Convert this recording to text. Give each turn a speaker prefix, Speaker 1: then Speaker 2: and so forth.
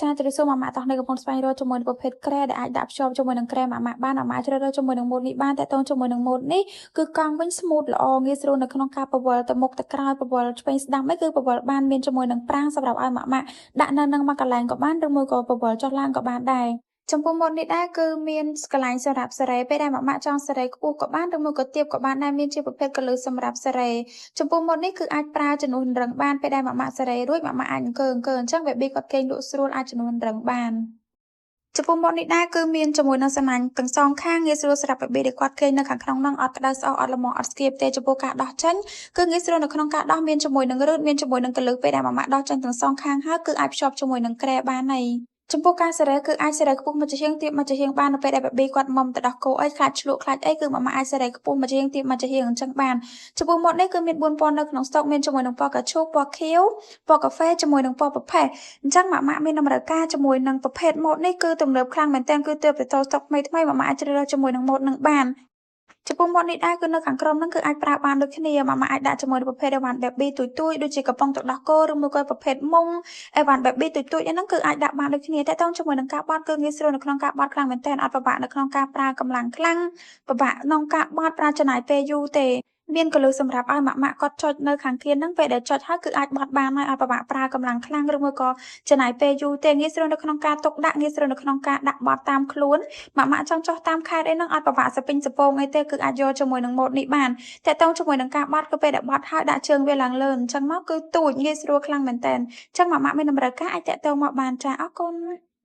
Speaker 1: ចាជម្រាបសួរម៉ាក់ម៉ាក់តោះនៅកំពុងស្វែងរកជាមួយនឹងប្រភេទគ្រែដែលអាចដាក់ភ្ជាប់ជាមួយនឹងគ្រែម៉ាក់ម៉ាក់បានម៉ាក់ម៉ាក់ជ្រើសរើសជាមួយនឹងម៉ូតនេះបានតាក់ទងជាមួយនឹងម៉ូតនេះគឺកង់វិញ smooth ល្អងាយស្រួលនៅក្នុងការពវល់ទៅមុខទៅក្រោយពវល់ឆ្វេងស្ដាំអីគឺពវល់បានមានជាមួយនឹងប្រាង្គសម្រាប់ឲ្យម៉ាក់ម៉ាក់ដាក់នៅនឹងមួយកន្លែងក៏បានឬមួយក៏ពវល់ចុះឡើងក៏បានដែរចំពោះម៉ូតនេះដែរគឺមានកន្លែងសម្រាប់សេរីពេលដែលម៉ាក់ម៉ាក់ចង់សេរីខ្ពស់ក៏បានឬមួយក៏ទាបក៏បានដែរមានជាប្រភេទកលឹះសម្រាប់សេរីចំពោះម៉ូតនេះគឺអាចប្រើជំនួសរឹងបានពេលដែលម៉ាក់ម៉ាក់សេរីរួចម៉ាក់ម៉ាក់អាចអង្គើអង្គើអញ្ចឹង baby គាត់គេងលក់ស្រួលអាចជំនួសរឹងបានចំពោះម៉ូតនេះដែរគឺមានជាមួយនឹងសំណាញ់ទាំងសងខាងងាយស្រួលសម្រាប់ baby ដែលគាត់គេងនៅខាងក្នុងនោះអត់ក្តៅស្អុះអត់លំអត់ស្គៀបទេចំពោះការដោះចេញគឺងាយស្រួលនៅក្នុងការដោះមានជាមួយនឹងរឹតមានជាមួយនឹងកលឹះពេលដែលម៉ាក់ម៉ាក់ដោះចេញទាំងសងខាងហើយគឺអាចភ្ជាប់ជាមួយនឹងគ្រែបានហើយចំពោះការសេរីគឺអាចសេរីខ្ពស់មួយចំហៀងទាបមួយចំហៀងបាននៅពេលដែល baby គាត់មុំទៅដោះគោអីខ្លាចឆ្លក់ខ្លាចអីគឺម៉ាក់ម៉ាក់អាចសេរីខ្ពស់មួយចំហៀងទាបមួយចំហៀងអញ្ចឹងបានចំពោះម៉ូតនេះគឺមាន4ពណ៌នៅក្នុងស្តុកមានជាមួយនឹងពណ៌កាឈូកពណ៌ខៀវពណ៌កាហ្វេជាមួយនឹងពណ៌ប្រផេះអញ្ចឹងម៉ាក់ម៉ាក់មានតម្រូវការជាមួយនឹងប្រភេទម៉ូតនេះគឺទំនើបខ្លាំងមែនទែនគឺទើបតែចូលស្តុកថ្មីថ្មីម៉ាក់ម៉ាក់អាចជ្រើសរើសជាមួយនឹងម៉ូតនឹងបានចំពោះម៉ូតនេះដែរគឺនៅខាងក្រោមហ្នឹងគឺអាចប្រើបានដូចគ្នាម៉ាក់ម៉ាក់អាចដាក់ជាមួយនឹងប្រភេទអីវ៉ាន់ baby ទូចទូចដូចជាកំប៉ុងទឹកដោះគោឬមួយក៏ប្រភេទមុងអីវ៉ាន់ baby ទូចទូចហ្នឹងគឺអាចដាក់បានដូចគ្នាតែតងជាមួយនឹងការបត់គឺងាយស្រួលនៅក្នុងការបត់ខ្លាំងមែនទែនអត់ពិបាកនៅក្នុងការប្រើកម្លាំងខ្លាំងពិបាកក្នុងការបត់ប្រើចំណាយពេលយូរទេមានកលឹះសម្រាប់ឲ្យម៉ាក់ម៉ាក់គាត់ចុចនៅខាងគៀនហ្នឹងពេលដែលចុចហើយគឺអាចបត់បានហើយអត់ពិបាកប្រើកម្លាំងខ្លាំងឬមួយក៏ចំណាយពេលយូរទេងាយស្រួលនៅក្នុងការទុកដាក់ងាយស្រួលនៅក្នុងការដាក់បត់តាមខ្លួនម៉ាក់ម៉ាក់ចង់ចុះតាមខេត្តអីហ្នឹងអត់ពិបាកសពេញសពងអីទេគឺអាចយកជាមួយនឹងម៉ូតនេះបានតាក់ទងជាមួយនឹងការបត់គឺពេលដែលបត់ហើយដាក់ជើងវាឡើងលើអញ្ចឹងមកគឺទូចងាយស្រួលខ្លាំងមែនតើអញ្ចឹងម៉ាក់ម៉ាក់មានតម្រូវការអាចតាក់ទងមកបានចាអរគុណ។